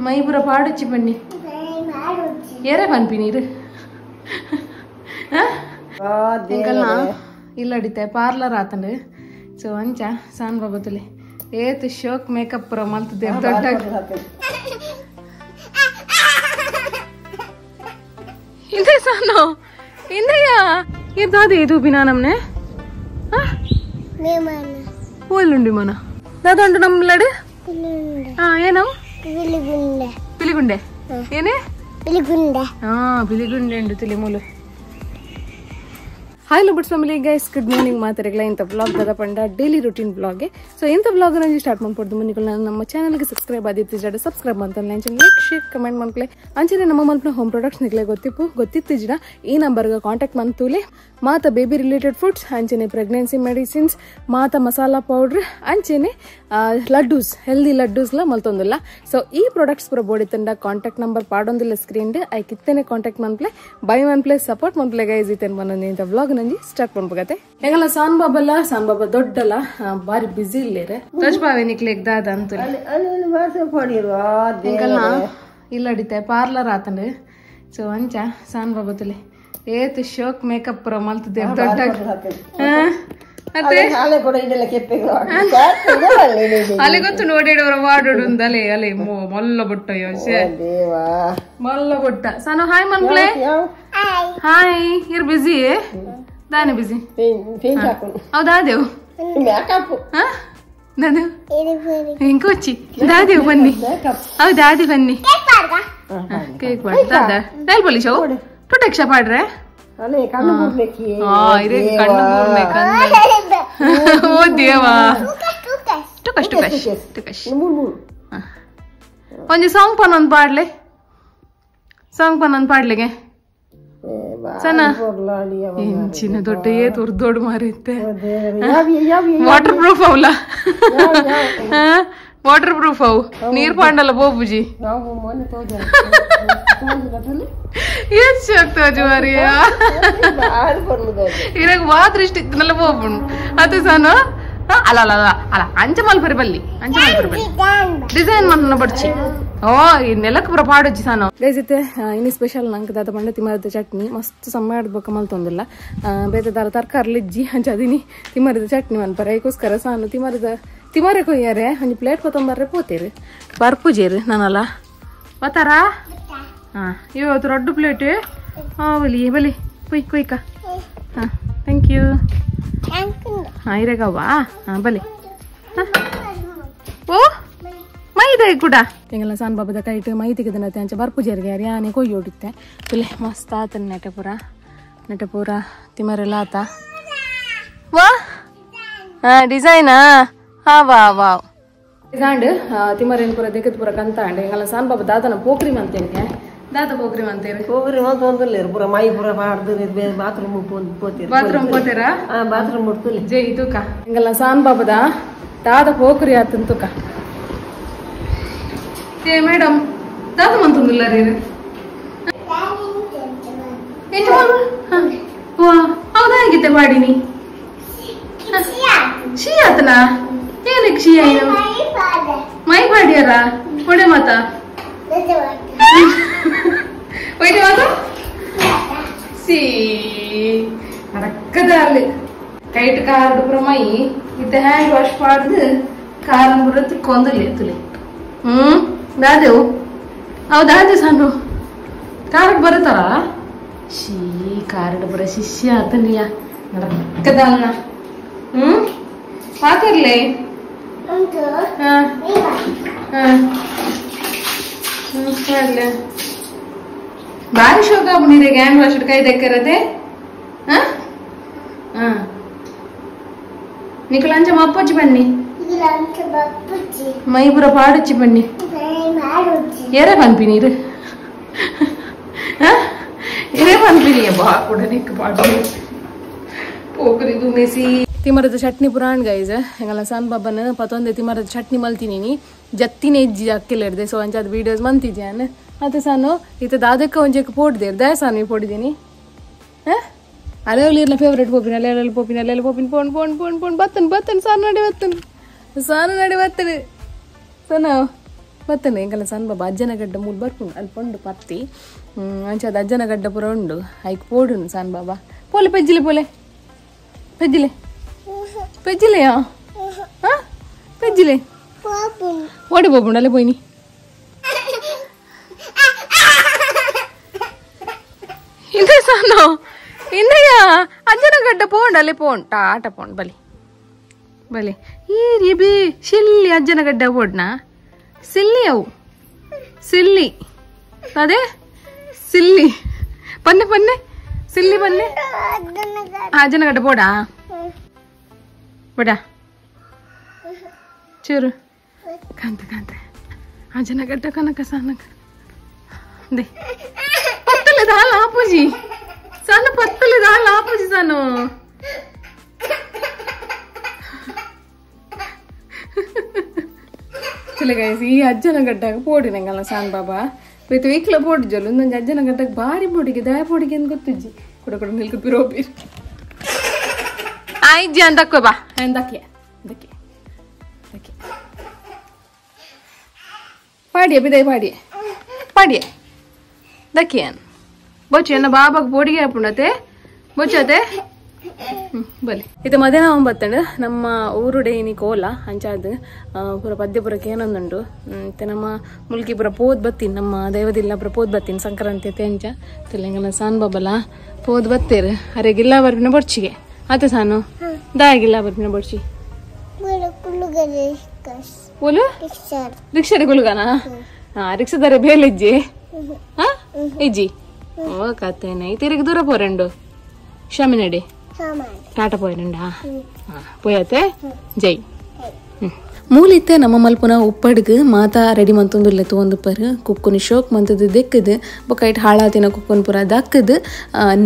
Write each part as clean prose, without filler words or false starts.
ಮೈ ಪೂರ ಪಾಡುಚ್ಚಿ ಬನ್ನಿ ಏರೇ ಪನ್ಪಿ ನೀರು ಎಂಕಲ್ನ ಇಲ್ಲಡಿತೆ ಪಾರ್ಲರ್ ಆತಂಡು ಸೊ ಅಂಚ ಸಾನ್ ಬಾಬತುಲೆ ಏತ್ ಶೋಕ್ ಮೇಕಪ್ ಪೂರ ಮಲ್ತದೆ ದೊಡ್ಡ ಹಿಂದೆ ಸಾನು ಹಿಂದೆಯಾ ಇದು ಇದು ಬಿನಾ ನಮ್ನೆ ಓಲುಂಡಿ ಮನ ದಾದಂಡು ನಮ್ಮಲಡು ಹಾ ಏನವು ಪಿಲಿಗುಂಡೆ ಪಿಲಿಗುಂಡೆ ಏನೇ ಪಿಲಿಗುಂಡೆ ಹಾ ಪಿಲಿಗುಂಡೆ ಉಂಡು ತಿಳಿ ಮೂಲು. Hi Lubits family guys, good morning ಮಾತಾಡಿಗಳ ಇಂಥ ಬ್ಲಾಗ್ ದಾದ ಪಂಡ ಡೈಲಿ ರುಟೀನ್ ಬ್ಲಾಗ್ಗೆ. ಸೊ ಇಂಥ ಬ್ಲಾಗ್ ನಾನು ಸ್ಟಾರ್ಟ್ ಮಾಡ್ಕೊಡ್ದು ಮುನ್ನಿಗಳು ನಾನು ನಮ್ಮ ಚಾನಲ್ಗೆ ಸಬ್ಸ್ಕ್ರೈಬ್ ಆದಿತ್ತಿಜಾಡ ಸಬ್ಸ್ಕ್ರೈಬ್ ಅಂತ ಲೈಕ್ ಶೇರ್ ಕಮೆಂಟ್ ಮಾಡ್ಕೊಳ್ಳಿ. ಅಂಚನೆ ನಮ್ಮ ಮಲ್ಪನ ಹೋಮ್ ಪ್ರಾಡಕ್ಟ್ಸ್ ನಿಗಲೇ ಗೊತ್ತಿತ್ತಿಜಿಡ ಈ ನಂಬರ್ಗೆ ಕಾಂಟ್ಯಾಕ್ಟ್ ಮಾಡ್ತೂಲೆ. ಮಾತ ಬೇಬಿ ರಿಲೇಟೆಡ್ ಫುಡ್ಸ್ ಅಂಚನೆ ಪ್ರೆಗ್ನೆನ್ಸಿ ಮೆಡಿಸಿನ್ಸ್ ಮಾತ ಮಸಾಲಾ ಪೌಡ್ರ್ ಅಂಚನೆ ಲಡ್ಡೂಸ್ ಹೆಲ್ದಿ ಲಡ್ಡೂಸ್ಲ ಮಲ್ತೊಂದಿಲ್ಲ. ಸೊ ಈ ಪ್ರಾಡಕ್ಟ್ಸ್ ಪೂರ ಬೋಡಿ ತಂಡ ಕಾಂಟ್ಯಾಕ್ಟ್ ನಂಬರ್ ಪಾಡೊಂದಿಲ್ಲ ಸ್ಕ್ರೀನ್ ಐಕಿತ್ತೇನೆ ಕಾಂಟ್ಯಾಕ್ಟ್ ಮನ್ಪ್ಲೆ ಬೈ ಮನ್ಪ್ಲೆ ಸಪೋರ್ಟ್ ಮನ್ಪ್ಲೆ ಗೈಸ್ ಇತ್ತೇನೆ ಬಂದೊಂದು ಇಂಥ ಬ್ಲಾಗ್ ನಂಜಿ ಸ್ಟಾರ್ಟ್ ಮಾಡ್ಬೇಕತ್ತೆ. ಹೆಂಗಲ್ಲ ಸಾನ್ ಬಾಬಲ್ಲ ಸಾನ್ ಬಾಬಾ ದೊಡ್ಡಲ್ಲ ಬಾರಿ ಬಿಸಿ ಇಲ್ಲೇರೆ ತಜ್ಬಾವೆ ನಿಕ್ಲೇಕ್ ದಾದ ಅಂತ ಹೆಂಗಲ್ಲ ಇಲ್ಲಡಿತೆ ಪಾರ್ಲರ್ ಆತಂಡು. ಸೊ ಅಂಚ ಸಾನ್ ಬಾಬಾ ತುಲೆ ಏತ್ ಶೋಕ್ ಮೇಕಪ್ ಪೂರ ಮಲ್ತದೆ ದೊಡ್ಡ ಅಲೆ ಗೊತ್ತು ನೋಡೇಡವರ ವಾಡೋಡು ಅಲೆ ಅಲೆ ಮಲ್ಲ ಬೊಟ್ಟ ಯೋಚೆ ಮಲ್ಲ ಬೊಟ್ಟ ಸಾನು ಹಾಯ್ ಮನ್ಪ್ಲೆ ಹಾಯ್ ಇರ್ ಬಿಸಿ ದಾನೆ ಬಿಸಿ ಹೌದಾ ದೇವ್ ದಾದೇವ್ ಹಿಂಕೋಚಿ ದಾದೇವ್ ಬನ್ನಿ ಹೌದಾ ಅದೇ ಬನ್ನಿ ಕೇಕ್ ಮಾಡಿ ದಾದಾ ಡೈಲ್ ಬಲಿ ಶೋ ಟುಟಕ್ಷ ಪಾಡ್ರೆ ಓ ದೇವಾ ಟುಕಶ್ ಟುಕಶ್ ಟುಕಶ್ ಒಂಜಿ ಸಾಂಗ್ ಪನ್ನೊಂದು ಪಾಡ್ಲೆ ಸಾಂಗ್ ಪನ್ನೊಂದು ಪಾಡ್ಲಿಗೆ ಸಣ್ಣ ಇಂಚಿನ ದೊಡ್ಡ ಏ ದೊಡ್ಡ ಮಾರಿತ್ತೆ ವಾಟರ್ ಪ್ರೂಫ್ ಅವಲ್ಲ ವಾಟರ್ ಪ್ರೂಫ್ ಅವು ನೀರ್ ಪಾಂಡಲ್ಲ ಬೋಬುಜಿ ಏನ್ ಆಗ್ತದೆ ಮಾರಿಯಾ ಇರಾಗ ಮಾತ್ರ ಇಷ್ಟ ಇತ್ತನಲ್ಲ ಬೋಬುಣು ಅದೇ ಸಾನು ಅಲ್ಲ ಅಲ್ಲ ಅಲ್ಲ ಅಲ್ಲ ಅಂಚ ಮಲ್ಪರಿ ಬಲ್ಲಿ ಅಂಚ ಮಲ್ಪರಿ ಬಲ್ಲಿ ಡಿಸೈನ್ ಮನ್ನ ಬಡ್ಚಿ ಓ ಈ ನೆಲಕ್ಕೆ ಪೂರ ಪಾಡೊಚ್ಚಿ ಸಾನು ಗೈಸಿತ್ತೆ ಇನ್ನು ಸ್ಪೆಷಲ್ ನಂಗೆ ದಾದ ಪಂಡ ತಿಮ್ಮರದ ಚಟ್ನಿ ಮಸ್ತ್ ಸಮ್ಮ ಆಡ್ಬೇಕ ಮಲ್ತೊಂದಿಲ್ಲ ಬೇತೆ ದಾರ ತರಕಾರಿ ಲಿಜ್ಜಿ ಅಂಚ ಅದಿನಿ ತಿಮ್ಮರದ ಚಟ್ನಿ ಮನ್ಪರ ಐಕೋಸ್ಕರ ಸಾನು ತಿಮ್ಮರದ ತಿಮ್ಮರೆ ಕೊಯ್ಯಾರೆ ಒಂಜಿ ಪ್ಲೇಟ್ ಕೊತ್ತಂಬರ್ರೆ ಪೋತೇರು ಬರ್ಪುಜೇರು ನಾನಲ್ಲ ಬತ್ತಾರಾ ಹಾಂ ಇವತ್ತು ದೊಡ್ಡ ಪ್ಲೇಟ್ ಹಾಂ ಬಲಿ ಬಲಿ ಕುಯ್ ಕುಯ್ಕ ಹಾಂ thank you ಹಾಂ ಇರೇಗವ್ವಾ ಹಾಂ ಬಲಿ ಹಾಂ ಓ ಮೈದೆ ಕೂಡ ಎಂಗೆಲ್ಲ ಸಾನ್ ಬಾಬದ ಕೈಟ್ ಮೈ ತೆಗೆದನತೆ ಅಂಚ ಬರ್ಪುಜೇರಿಗೆ ಯಾರು ಯಾನೆ ಕೊಯ್ಯೋಡಿತ್ತೆ ತುಲೆ ಮಸ್ತ್ ಆತನ ನೆಟಪುರ ನೆಟಪುರ ತಿಮರೆಲ್ಲ ಆತ ವಾ ಹಾಂ ಡಿಸೈನಾ ಹಾ ವಾ ವಾವ್ ಗಾಂಡ್ ತಿಮರೇನು ಪೂರ ದೆಕ್ಕದ ಪೂರ ಕಂತಾಂಡ್ ಎಂಗಲ್ಲ ಸಾನ್ ಬಾಬಾ ದಾದನ ಪೋಕ್ರಿ ಮಂತೇನೆ ದಾದ ಪೋಕ್ರಿ ಮಂತೇನೆ ಪೋಕ್ರಿ ಮಂತ ಒಂದಿಲ್ಲ ಪೂರ ಮೈ ಪೂರ ಪಾಡ್ದು ಬಾತ್ರೂಮ್ ಪೋತೀರ ಬಾತ್ರೂಮ್ ಪೋತೀರಾ ಬಾತ್ರೂಮ್ ಮುಡ್ತುಲಿ ಜೈ ತೂಕ ಎಂಗಲ್ಲ ಸಾನ್ ಬಾಬದ ದಾದ ಪೋಕ್ರಿ ಆತನ್ ತೂಕ ಏ ಮೇಡಮ್ ದಾದ ಮಂತೊಂದಿಲ್ಲ ರೀ ವಾ ಹೌದಾ ಆಗಿತ್ತೆ ಮಾಡಿನಿ she ಆತನಾ ಏನಕ್ಕೆ she ಆಯ್ತು ಮೈ ಪಾಡ್ಯಾರ ಕೊಡೆ ಮಾತಾ ಒಯ್ದೆ ಮಾತಾ ಸಿ ರಕ್ಕದ ಅಲ್ಲಿ ಕೈಟ್ ಕಾರ್ಡ್ ಪೂರ ಮೈ ಇತ್ತ ಹ್ಯಾಂಡ್ ವಾಶ್ ಪಾಡ್ದು ಕಾರನ್ ಪೂರ ತಿಕ್ಕೊಂದಿಲ್ಲ ತುಲೆ ಹ್ಮ್ ದಾದೇವು ಹೌದಾದೆ ಸಾನು ಕಾರ್ಡ್ ಬರುತ್ತಾರ ಶೀ ಕಾರ್ಡ್ ಬರ ಶಿಷ್ಯ ಆತನಿಯ ರಕ್ಕದ ಅಲ್ಲ ಹ್ಮ್ ಮಾತಾಡ್ಲಿ ಬಾರಿ ಶೋಕ ನೀರಿಗೆ ಹ್ಯಾಂಡ್ ವಾಶ್ ಕೈ ದಕ್ಕಿರದೆ ನಿಕಲ ಅಂಚ ಮಪ್ಪಚ್ಚಿ ಬನ್ನಿ ಮೈ ಪೂರ ಪಾಡುಚ್ಚಿ ಬನ್ನಿ ಏರೇ ಪನ್ಪಿ ನೀರು ಏರೇ ಪನ್ಪಿ ಬಾ ಕೂಡ ನಿಕ್ ಪಾಡು ಪೋಕ್ರಿದು ಮೆಸಿ ತಿಮರದ ಚಟ್ನಿ ಪುರಾಣ್ ಗೈಸ್ ಹೆಂಗಲ್ಲ ಸಣ್ಣ ಬಾಬನ ಪತ್ತೊಂದೆ ತಿಮರದ ಚಟ್ನಿ ಮಲ್ತೀನಿ ಜತ್ತಿನೇ ಇಜ್ಜಿ ಅಕ್ಕಿಲ್ಲ ಸೊ ಅಂಚ ಅದು ವೀಡಿಯೋಸ್ ಮಂತಿದ್ಯಾನ ಅದೇ ಸಾನು ಇತ್ತ ದಾದಕ್ಕೆ ಒಂಜಕ್ಕೆ ಪೋಡ್ದೆ ದಯ ಸಾನು ಪೋಡಿದ್ದೀನಿ ಹಾಂ ಅಲೆ ಇರ್ಲ ಫೇವ್ರೇಟ್ ಪೋಪಿನ ಅಲೆ ಪೋಪಿನ ಅಲೆ ಪೋಪಿನ ಪೋಣ್ ಪೋಣ್ ಪೋಣ್ ಪೋಣ್ ಬತ್ತನ್ ಬತ್ತನ್ ಸಾನು ನಡಿ ಬತ್ತನ್ ಸಾನು ನಡಿ ಬತ್ತನ್ ಸನ ಬತ್ತನೆ ಎಂಕಲ್ನ ಸಣ್ಣ ಬಾಬಾ ಅಜ್ಜನಗಡ್ಡ ಮೂಲು ಬರ್ಪುಂಡು ಅಲ್ಪ ಉಂಡು ಪತ್ತಿ ಅಂಚಾದ ಅಜ್ಜನಗಡ್ಡ ಪೂರ ಉಂಡು ಐಕ್ ಪೋಡುಂಡು ಸಣ್ಣ ಬಾಬಾ ಪೋಲೆ ಪೆಜ್ಜಿಲೆ ಪೋಲೆ ಪೆಜ್ಜಿಲೆ ಪೆಜ್ಜಿಲೆಯಾ ಹಾಂ ಪೆಜ್ಜಿಲೆ ಓಡಿ ಪೋಪುಂಡು ಅಲ್ಲೇ ಪೋಯಿನಿ ಇಂದೇ ಸಾನು ಇಂದಯ್ಯ ಅಜ್ಜನಗಡ್ಡ ಪೋಂಡು ಅಲ್ಲೇ ಪೋಂಡು ಟಾಟ ಪೋಂಡು ಬಲಿ ಬಲಿ ಈ ಬಿ ಶಿಲ್ಲಿ ಅಜ್ಜನಗಡ್ಡ ಪೋಡ್ನಾ ಸಿಲ್ಲಿ ಅವು ಸಿಲ್ಲಿ ಅದೇ ಸಿಲ್ಲಿ ಪನ್ನೆ ಪನ್ನೆ ಸಿಲ್ಲಿ ಪನ್ನೆ ಅಜ್ಜನಗಡ್ಡ ಪೋಡಾ ಬೋಡಾ ಚೂರು ಕಾಂತ ಕಾಂತ ಅಜ್ಜನಗಡ್ಡ ಕನಕ ಸಾನಕ they ಪತ್ತಲೆ ದಾಲ ಆಪುಜಿ ಸಾನು ಪತ್ತಲೆ ದಾಲ ಆಪುಜಿ ಸಾನು ಗೈಸ್ ಈ ಅಜ್ಜನಗಡ್ಡಾಗ ಪೋಡಿ ನಂಗಲ್ಲ ಸಾನ್ ಬಾಬಾ ಬೇತು ವೀಕ್ಲ ಪೋಡಿ ಜೊಲ್ಲು ಒಂದೊಂದು ಅಜ್ಜನಗಡ್ಡಾಗ ಭಾರಿ ಪೋಡಿಗೆ ದಾಯ ಪೋಡಿಗೆ ಅಂತ ಗೊತ್ತಿಜ್ಜಿ ಕುಡ ಕುಡ ನಿಲ್ಕ ಪಿರೋಪಿ ಆಯ್ಜಿ ಅಂತಕ್ಕೋ ಬಾ ಎಂದಕ್ಕೆ ದಕ್ಕೆ ದಕ್ಕೆ ಪಾಡಿಯ ಬಿದೈ ಪಾಡಿಯ ಪಾಡಿಯ ದಕ್ಕಿಯನ್ ಬೊಚ್ಚು ಎನ್ನ ಬಾಬಾಗ ಪೋಡಿಗೆ ಹಾಪುಂಡತೆ ಬೊಚ್ಚತೆ ಬಲೆ ಇದು ಮಧ್ಯಾಹ್ನ ಒಂಬತ್ತಂಡು ನಮ್ಮ ಊರುಡೆ ಇನಿ ಕೋಲ ಅಂಚಾದ್ ಪೂರ ಪದ್ಯಪುರಕ್ಕೆ ಏನೊಂದುಂಡು ಮತ್ತೆ ನಮ್ಮ ಮುಲ್ಕಿಪುರ ಪೋದ್ ಬತ್ತೀನಿ ನಮ್ಮ ದೈವದಿಲ್ಲ ಪುರ ಪೋದ್ ಬತ್ತೀನಿ ಸಂಕ್ರಾಂತಿ ಅಂಚ ತೆಲಂಗಾಣ ಸಾನ್ ಬಾಬಲ ಪೋದ್ ಬತ್ತೀರು ಅರೆ ಗಿಲ್ಲ ಬರ್ಪಿನ ಬೊಡ್ಚಿಗೆ ಆತ ಸಾನು ದಾಯ ಗಿಲ್ಲ ಬರ್ಪಿನ ಬೊಡ್ಚಿ ಓಲು ರಿಕ್ಷಾರೆ ಗುಲುಗಾನ ಹಾ ರಿಕ್ಷಾದಾರೆ ಬೇಲೆಜ್ಜಿ ಹಾ ಇಜ್ಜಿ ಓ ಕತ್ತೇನೆ ತಿರುಗಿ ದೂರ ಪೋರಂಡು ಶಾಮಿನಡಿ ಟಾಟಾ ಪೋಯರಂಡಾ ಪೋಯತೆ ಜೈ ಮೂಲಿತ್ತೆ ನಮ್ಮ ಮಲ್ಪುನ ಉಪ್ಪಡ್ಗ್ ಮಾತಾ ರೆಡಿ ಮಂತೊಂದುಲ್ಲೆ ತೂವೊಂದುಪ್ಪೆರ್ ಕುಕ್ಕುನಿ ಶೋಕ್ ಮಂತುದು ದೆಕ್ಕುದು ಬೊಕ್ಕ ಐಟ್ ಹಾಳಾತಿನ ಕುಕ್ಕುನ್ ಪೂರ ದಕ್ಕುದು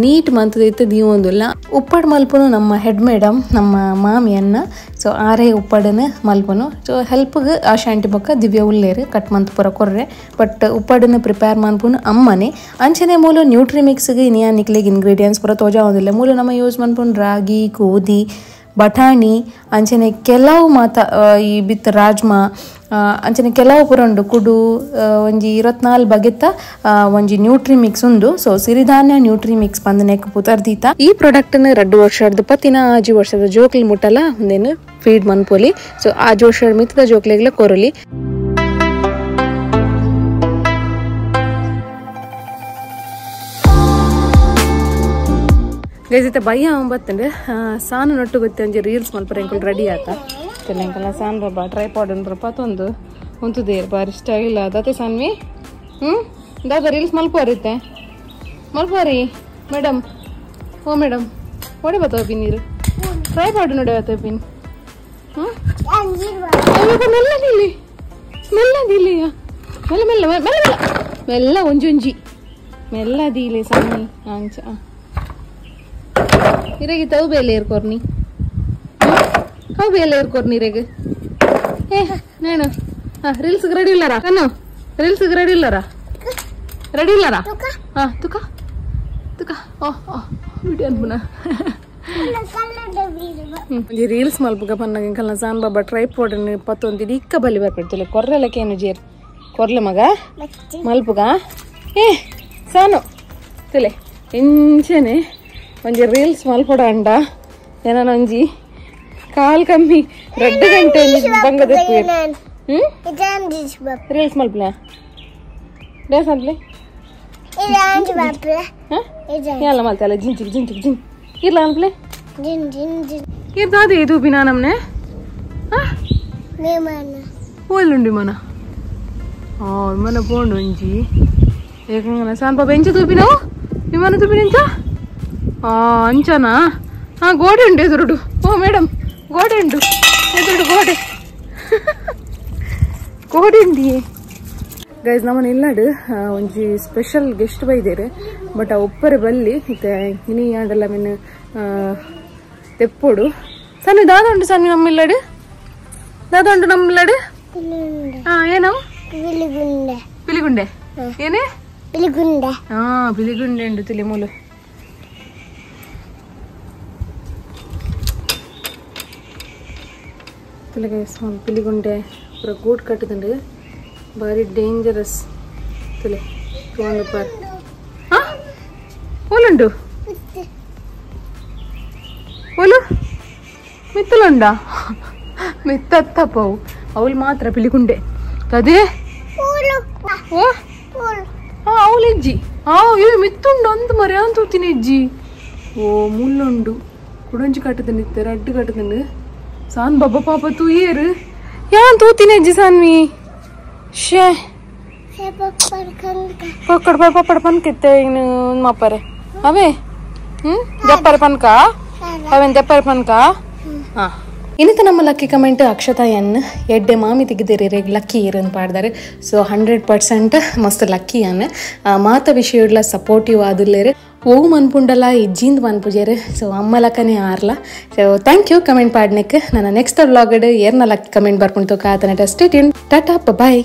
ನೀಟ್ ಮಂತುದು ಇತ್ತೆ ದೀವೊಂದುಲ್ಲ ಉಪ್ಪಡ್ ಮಲ್ಪುನು ನಮ್ಮ ಹೆಡ್ ಮೇಡಮ್ ನಮ್ಮ ಮಾಮಿಯನ್ನ ಸೊ ಆರೇ ಉಪ್ಪಡನು ಮಲ್ಪುನು ಸೊ ಹೆಲ್ಪ್ಗ್ ಆಶಾಂಟಿ ಬೊಕ್ಕ ದಿವ್ಯ ಉಲ್ಲೇರು ಕಟ್ ಮಂತ್ ಪೂರ ಕೊರ್ರೆ ಬಟ್ ಉಪ್ಪಡನು ಪ್ರಿಪೇರ್ ಮನ್ಪುನು ಅಮ್ಮನೆ ಅಂಚನೆ ಮೂಲು ನ್ಯೂಟ್ರಿಮಿಕ್ಸ್ಗೆ ಇನಿಯಾ ನಿಕ್ಲೆಗ್ ಇಂಗ್ರೀಡಿಯೆಂಟ್ಸ್ ಪೂರ ತೋಜಾವೊಂದುಲ್ಲೆ ಮೂಲು ನಮ್ಮ ಯೂಸ್ ಮನ್ಪುನು ರಾಗಿ ಗೋಧಿ ಬಟಾಣಿ ಅಂಚನೆ ಕೆಲವು ಮಾತ ಈ ಬಿತ್ ರಾಜ್ಮಾ ಅಂಚನೆ ಕೆಲವು ಪೂರ ಉಂಡು ಕುಡು ಒಂಜಿ 24 ಬಗೆತ ಒಂಜಿ ನ್ಯೂಟ್ರಿಮಿಕ್ಸ್ ಉಂಡು ಸೊ ಸಿರಿಧಾನ್ಯ ನ್ಯೂಟ್ರಿಮಿಕ್ಸ್ ಪಂದನೆಕ್ ಪುತರ್ದೀತ ಈ ಪ್ರಾಡಕ್ಟ್ ನು 2 ವರ್ಷದ ಪತ್ತಿನ 5 ವರ್ಷದ ಜೋಕ್ಲಿ ಮುಟ್ಟಲ ಒಂದೇನು ಫೀಡ್ ಮನ್ಪೊಲಿ ಸೊ 5 ವರ್ಷದ ಮಿತ್ತದ ಜೋಕ್ಲೆಗ್ಲ ಕೊರೊಲಿ ಗೈಸ್ ಇತ್ತೆ ಬಯ್ಯ ಒಂಬತ್ತಂಡು ಸಾನು ನೊಟ್ಟು ಗೊತ್ತೆ ಒಂಜಿ ರೀಲ್ಸ್ ಮಲ್ಪರೆ ಎಂಕುಲು ರೆಡಿ ಆತ ತೆಲಂಕಲ ಸಾನ್ ಬಾಬಾ ಟ್ರೈಪಾಡ್ ಉಂಡ್ರ ಪತೊಂದು ಉಂತುದೇರ್ ಬಾರಿ ಸ್ಟೈಲ್ ಅದಾತೆ ಸಾನ್ವಿ ದಾದ ರೀಲ್ಸ್ ಮಲ್ಪುವಾರಿತ್ತೆ ಮಲ್ಪುವಾರಿ ಮೇಡಮ್ ಓ ಮೇಡಮ್ ಒಡೆ ಬತ್ತವ ನೀರು ಟ್ರೈಪಾಡ್ ನೋಡಿ ಬತ್ತವ ಪಿನ್ ಮೆಲ್ಲದಿಲ್ಲಿ ಮೆಲ್ಲದಿಲ್ಲಿ ಮೆಲ್ಲ ಮೆಲ್ಲ ಮೆಲ್ಲ ಮೆಲ್ಲ ಮೆಲ್ಲ ಒಂಜಿ ಒಂಜಿ ಮೆಲ್ಲದಿಲ್ಲಿ ಸಾನ್ವಿ ಅಂಚ ಇರೆಗೆ ತವು ಬೇಲೆ ಏರ್ಕೊರ್ನಿ ಅವು ಬೇಲೆ ಏರ್ಕೊರ್ನಿ ಇರೆಗೆ ಏ ನೇನು ಹಾಂ ರೀಲ್ಸ್ಗೆ ರೆಡಿ ಇಲ್ಲಾರ ಕಣ್ಣು ರೀಲ್ಸ್ಗೆ ರೆಡಿ ಇಲ್ಲಾರ ರೆಡಿ ಇಲ್ಲಾರ ಹಾಂ ತುಕ ತುಕ ಓ ಓ ವಿಡಿಯೋ ಅನ್ಪುನ ಒಂಜಿ ರೀಲ್ಸ್ ಮಲ್ಪುಗ ಪನ್ನಾಗ ಎಂಕಲ್ನ ಸಾನ್ ಬಾಬಾ ಟ್ರೈಪಾಡ್ ಪತ್ತೊಂದು ಇಕ್ಕ ಬಲಿ ಬರ್ಪೆಡ್ತಿಲ್ಲ ಕೊರ್ರೆಲಕ್ಕೇನು ಜೇರ್ ಕೊರ್ಲೆ ಮಗ ಮಲ್ಪುಗ ಏ ಸಾನು ತುಲೆ ಇಂಚನೆ ಒಂಜಿ ರೀಲ್ಸ್ ಮಲ್ಪೊಡ ಅಂಡ ಏನಾನ ಒಂಜಿ ಕಾಲ್ ಕಮ್ಮಿ 2 ಗಂಟೆ ಬಂಗದ ರೀಲ್ಸ್ ಮಲ್ಪಲೆ ಡ್ಯಾನ್ಸ್ ಅನ್ಲೆ ಎಲ್ಲ ಮಲ್ತಲ್ಲ ಜಿಂಚಿಕ್ ಜಿಂಚಿಕ್ ಜಿನ್ ಇರ್ಲ ಅನ್ಪ್ಲೆ ಇರ್ದಾದೆ ಇದು ಬಿನಾ ನಮ್ನೆ ಓಲ್ಲುಂಡಿ ಮನ ಮನ ಪೋಂಡು ಒಂಜಿ ಏಕಂಗನ ಸಾನ್ ಪಾಪ ಎಂಚ ತೂಪಿನವು ವಿಮಾನ ತೂಪಿನ ಎಂಚ ಅಂಚನಾ ಹಾಂ ಗೋಡೆ ಉಂಡು ಎದುರುಡು ಓ ಮೇಡಮ್ ಗೋಡೆ ಉಂಡು ಎದುರುಡು ಗೋಡೆ ಗೋಡೆ ಉಂಡಿ ಗೈಸ್ ನಮ್ಮನೆ ಇಲ್ಲಾಡು ಒಂಜಿ ಸ್ಪೆಷಲ್ ಗೆಸ್ಟ್ ಬೈದೇರು ಬಟ್ ಆ ಒಪ್ಪರೆ ಬಲ್ಲಿ ಇತ್ತೆ ಇನಿ ಆಂಡಲ್ಲ ಮೀನ್ ತೆಪ್ಪೋಡು ಸಣ್ಣ ದಾದ ಉಂಟು ಸಣ್ಣ ನಮ್ಮ ಇಲ್ಲಾಡು ದಾದ ಉಂಟು ನಮ್ಮ ಇಲ್ಲಾಡು ಹಾಂ ಏನವು ಪಿಲಿಗುಂಡೆ ಪಿಲಿಗುಂಡೆ ಏನೇ ಪಿಲಿಗುಂಡೆ ಹಾಂ ಪಿಲಿಗುಂಡೆ ಉಂಡು ತಿಳಿ ಮೂಲು ಪಿಲಿಗುಂಡೆ ಪೂರ ಗೂಡು ಕಟ್ಟುದುಂಡು ಬಾರಿ ಡೇಂಜರಸ್ ತುಲೆ ತೂವೊಂದು ಪಾರ್ ಹಾ ಓಲುಂಡು ಓಲು ಮಿತ್ತಲುಂಡ ಮಿತ್ತತ್ತಪ್ಪವು ಅವಳು ಮಾತ್ರ ಪಿಲಿಕುಂಡೆ ತದೇ ಓ ಹಾ ಅವಳು ಇಜ್ಜಿ ಆ ಏ ಮಿತ್ತುಂಡು ಅಂದ್ ಮರೆ ಅಂತ ತೂತಿನ ಇಜ್ಜಿ ಓ ಮುಳ್ಳುಂಡು ಕುಡಂಚಿ ಕಟ್ಟುದನ್ ಇತ್ತೆ ರಡ್ಡು ಕಟ್ಟುದನ್ ಸಾನ್ ಬಬ್ಬ ಪಾಪ ತೂಯೇರು ಯಾನ್ ತೂತಿನ ಇಜ್ಜಿ ಸಾನ್ವಿ ಶೇ ಪಕ್ಕಡ ಪೈ ಪಪ್ಪಡ ಪನ್ಕಿತ್ತೆ ಇನ್ನು ಮಾಪರೆ ಅವೇ ದಪ್ಪರೆ ಪನ್ಕ ಅವೇನ್ ದಪ್ಪರೆ ಪನ್ಕ ಹಾ ಇನ್ನಿತ ನಮ್ಮ ಲಕ್ಕಿ ಕಮೆಂಟ್ ಅಕ್ಷತಾ ಎನ್ ಎಡ್ಡೆ ಮಾಮಿ ತೆಗೆದಿರಿ ಲಕ್ಕಿ ಇರನ್ ಪಾಡ್ದಾರೆ. ಸೊ 100% ಮಸ್ತ್ ಲಕ್ಕಿ ಅನ್ ಮಾತ ವಿಷಯಡ್ಲ ಸಪೋರ್ಟಿವ್ ಆದುಲ್ಲೇರು ಓವು ಮನ್ಪುಂಡಲ ಇಜ್ಜಿಂದ್ ಮನ್ಪುಜೇರು. ಸೊ ಅಮ್ಮ ಲಕ್ಕನೇ ಆರ್ಲ. ಸೊ thank you comment ಪಾಡ್ನೆಕ್. ನನ್ನ ನೆಕ್ಸ್ಟ್ ವ್ಲಾಗಡ್ ಏರ್ನ ಲಕ್ಕಿ ಕಮೆಂಟ್ ಬರ್ಕೊಂಡು ಕಾತನ. Stay tune, tata, boy.